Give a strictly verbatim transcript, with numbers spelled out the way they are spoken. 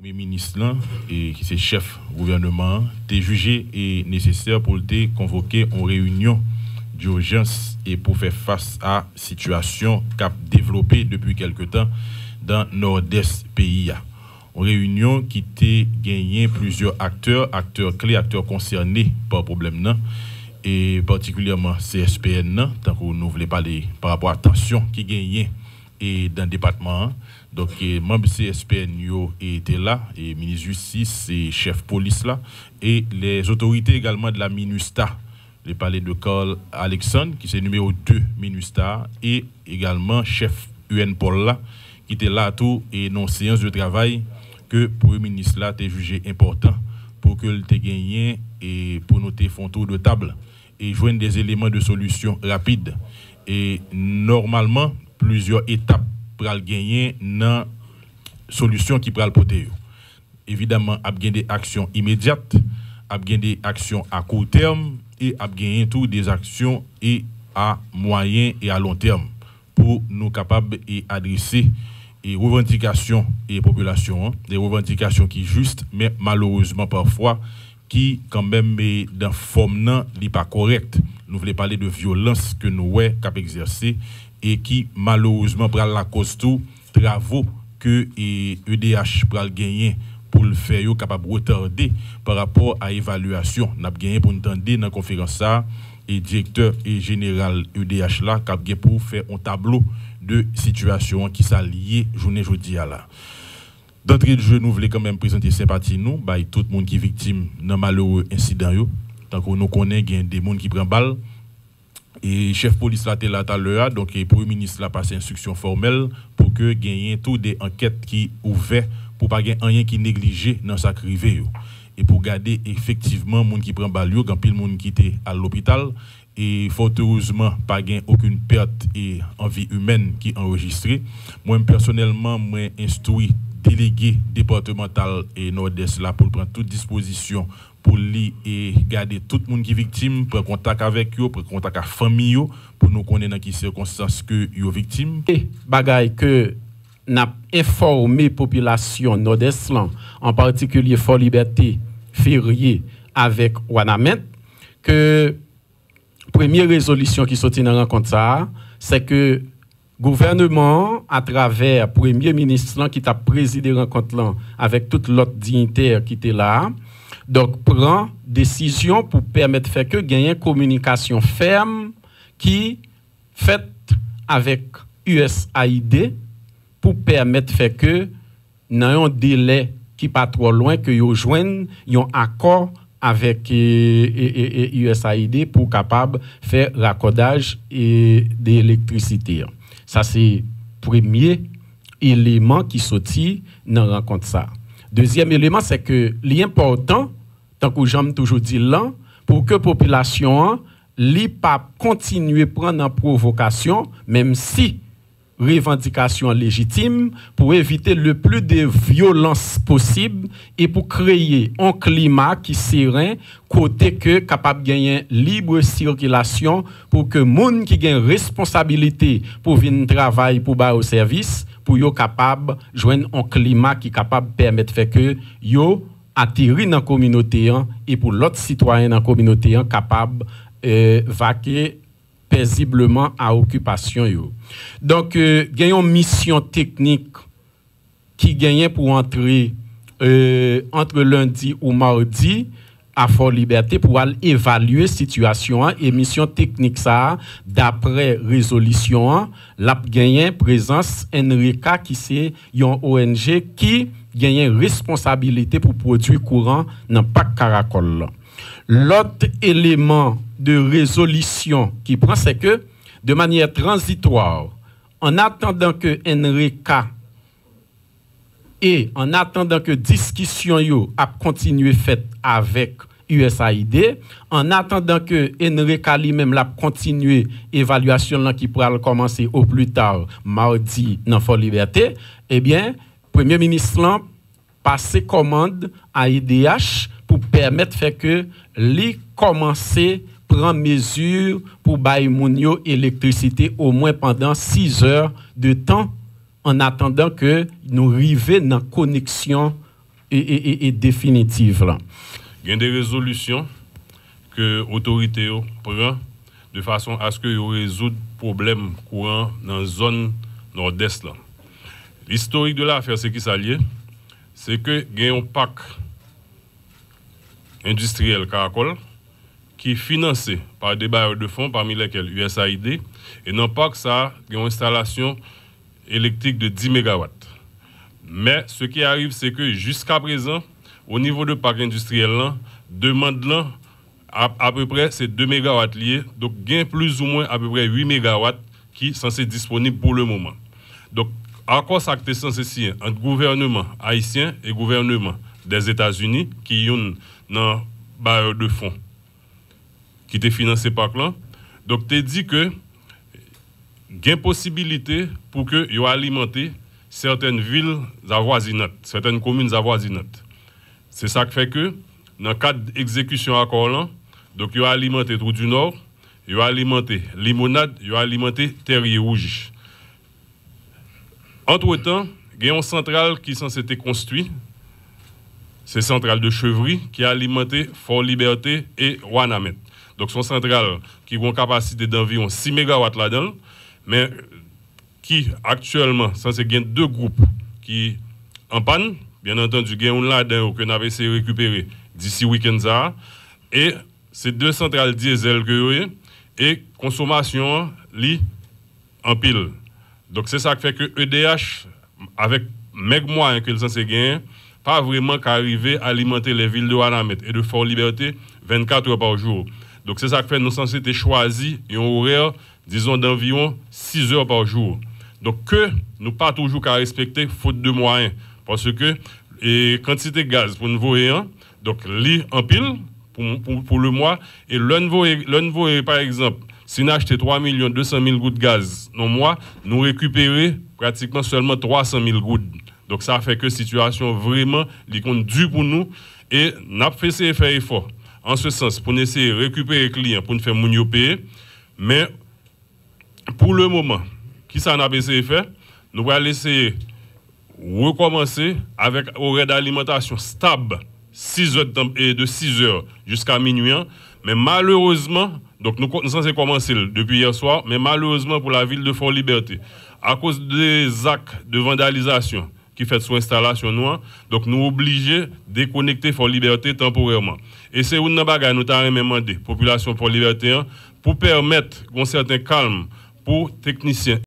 Premye minis lan, e ki se chèf gouvènman an, te jije e nesesè pou l te konvoke yon reyinyon dijans e pou fè fas a sitiyasyon k ap devlope depi kèlke tan nan Nòdès peyi a. Yon reyinyon ki te genyen plizyè aktè, aktè kle, aktè konsène pa pwoblèm nan, e patikilyèman C S P N nan, tankou nou vle pale pa rapò a tansyon ki genyen e nan depatman an. Donk, e, manm C S P N yo e te la, e minis jistis, e chèf polis la, e les autorités également de la MINUSTAH. Li pale de Carl Alexandre, ki se nimewo de MINUSTAH, e egalman chèf U N Pol la, ki te la tou, e nan yon seyans de travay ke premye minis la te jije enpòtan pou ke l te genyen, e pou nou te fè yon tou de tab e jwenn de eleman de solisyon rapid. E nòmalman, plizyè etap pral genyen nan solisyon ki pral pote yo. Evidaman, ap gen de aksyon imedyat, ap gen de aksyon a kou tèm, e ap genyen tou de aksyon e a mwayen e a lon tèm pou nou kapab e adrese e revandikasyon e popilasyon an, de revandikasyon ki jis, men malerezman pafwa ki kanmenm e nan fòm nan li pa kòrèk. Nou vle pale de vyolans ke nou wè k ap egzèse e ki malerezman pral lakòz tou travo ke e, E D H pral genyen pou l fè yo kapab retade pa rapò a evalyasyon n ap genyen pou n tande nan konferans sa a, e direktè e jeneral E D H la k ap gen pou fè yon tablo de sitiyasyon an, kisa l ye jounen jodi a la. Dantre de je, nou vle kanmenm prezante senpati nou bay tout moun ki viktim nan malere ensidan yo. Tankou nou konnen, gen de moun ki pran bal. E chèf polis la te la talè a, donk, e premye minis la pase enstriksyon fòmèl pou ke genyen tou de ankèt ki ouvè, pou pa gen anyen ki neglije nan sa k rive yo. E pou gade efektivman moun ki pran bal yo, gen anpil moun ki te al lopital, e fòterezman pa gen okenn pèt e an vi imèn ki anrejistre. Mwen pèsonèlman, mwen enstwi delege depatmantal e Nòdès la pou l pran tout dispozisyon pou li e gade tout moun ki viktim, pran kontak avèk yo, pran kontak ak fanmi yo, pou nou konnen nan ki sikonstans ke yo viktim. E bagay ke n ap enfòme popilasyon Nòdès lan, an patikilye Fò Libète, Ferye avèk Wanament, ke premye rezolisyon ki soti nan rankont sa a, se ke gouvèneman an, atravè premye minis lan ki t ap prezide rankont lan avèk tout lòt diyitè ki te la a, donk, pran desizyon pou pèmèt fè ke genyen kominikasyon fèm ki fèt avèk U S A I D pou pèmèt fè ke nan yon delè ki pa twò lwen ke yo jwenn yon akò avèk e, e, e, e U S A I D pou kapab fè rakòdaj e, de elektrisite an. Sa se premye eleman ki soti nan rankont sa. Dezyèm eleman, se ke li enpòtan, tankou jan m toujou di l lan, pou ke popilasyon an, li pa kontinye pran nan pwovokasyon, menm si revandikasyon an lejitim, pou evite le pli de vyolans posib e pou kreye yon klima ki seren, kote ke kapab genyen lib sikilasyon pou ke moun ki gen responsabilite pou vin travay pou ba yo sèvis, pou yo kapab jwenn yon klima ki kapab pèmèt fè ke yo ateri nan kominote an e pou lòt sitwayen nan kominote an kapab e, vake pezibleman a okipasyon yo. Donk, e, gen yon misyon teknik ki genyen pou antre e, antre lendi ou madi a Fò Libète pou al evalye sitiyasyon an. E misyon teknik sa a, daprè rezolisyon an, l ap genyen prezans ENRECA, ki se yon O N G ki genyen responsabilite pou pwodui kouran nan pak Karakòl lan. Lòt eleman de rezolisyon ki pran, se ke, de manyè tranzitwa, an atandan ke ENRECA e an atandan ke diskisyon yo ap kontinye fèt avèk U S A I D, an atandan ke ENRECA li menm l ap kontinye evalyasyon l lan ki pral kòmanse o pli ta madi nan Fò Libète, ebyen, premye minis lan pase kòmand a E D H pou pèmèt fè ke li kòmanse pran mezi pou bay moun yo elektrisite omwen pandan sizè de tan, an atandan ke nou rive nan koneksyon e, e, e, e definitiv la. Gen de rezolisyon ke otorite yo pran de fason aske yo rezoud pwoblèm kouran nan zòn Nòdès lan. L'istorik de lafè, se ki sa l ye? Se ke gen yon pak endistriyèl Karakòl ki finanse pa de bayè de fon, pami lèkèl U S A I D, e nan pak sa a, gen yon enstalasyon elektrik de dis megawat. Men, ce qui arrive, se ke jiska prezan, o nivo de pak endistriyèl lan, demann lan, a, apeprè, se de megawat li ye. Donk, gen plizoumwen apeprè uit megawat ki sanse disponib pou le moman. Donk, akò sa k te sanse siyen ant gouvèneman ayisyen e gouvèneman Dèzetazini, ki youn nan bayè de fon ki te finanse pak lan, donk, te di ke gen posibilite pou ke yo alimante sètèn vil avwazinant, sètèn komin avwazinant. Se sa k fè ke, nan kad egzekisyon akò lan, donk, yo alimante Twou di Nò, yo alimante Limonad, yo alimante Tèrye Wouj. Antretan, gen yon santral ki sanse te konstwi, se santral de Chevry, ki alimante Fò Libète e Wanament. Donk, se yon santral ki gen yon kapasite danviwon sis megawat ladan l, men ki aktyèlman sanse gen de gwoup ki an pàn. Byen antandi, gen youn ladan yo ke n ap eseye rekipere disi wikenn sa a. E se de santral dyezèl ke yo ye, e konsomasyon an, li anpil. Donk, se sa k fè ke E D H, avèk mèg mwayen ke l sanse genyen, pa vrèman ka rive alimante les villes de Wanament et de Fort Liberté vingt-quatre heures par jour. Donk, se sa k fè nou sanse te chwazi yon orè, dizon, d'environ six heures par jour. Donk, ke nou pa toujou ka respekte, faute de moyens, paske, e, kantite gaz pou n voye an, donk, li anpil, pou, pou, pou le mwa. E lè n voye, lè n voye, pa egzanp, si n achte twa milyon de san mil goud gaz nan mwa, nou rekipere pratikman sèlman twa san mil goud. Donk, sa fè ke sitiyasyon vrèman, li konn di pou nou. E n ap eseye fè efò, an se sans, pou n eseye rekipere kliyan, pou n fè moun yo peye. Men, pou le moman, ki sa n ap eseye fè? Nou pral eseye rekòmanse avèk orè d'alimantasyon stab, sis è tan, e de sis è jiska minui an. Men malerezman, donk, nou, nou sanse kòmanse l depi yè swa, men malerezman pou la ville de Fort Liberté, akoz de zak de vandalizasyon ki fèt sou enstalasyon nou an, donk, nou oblije dekonekte Fort Liberté tanporèman. E se youn nan bagay nou ta renmen mande popilasyon Fort Liberté an, pou pèmèt yon sèten kalm pou teknisyen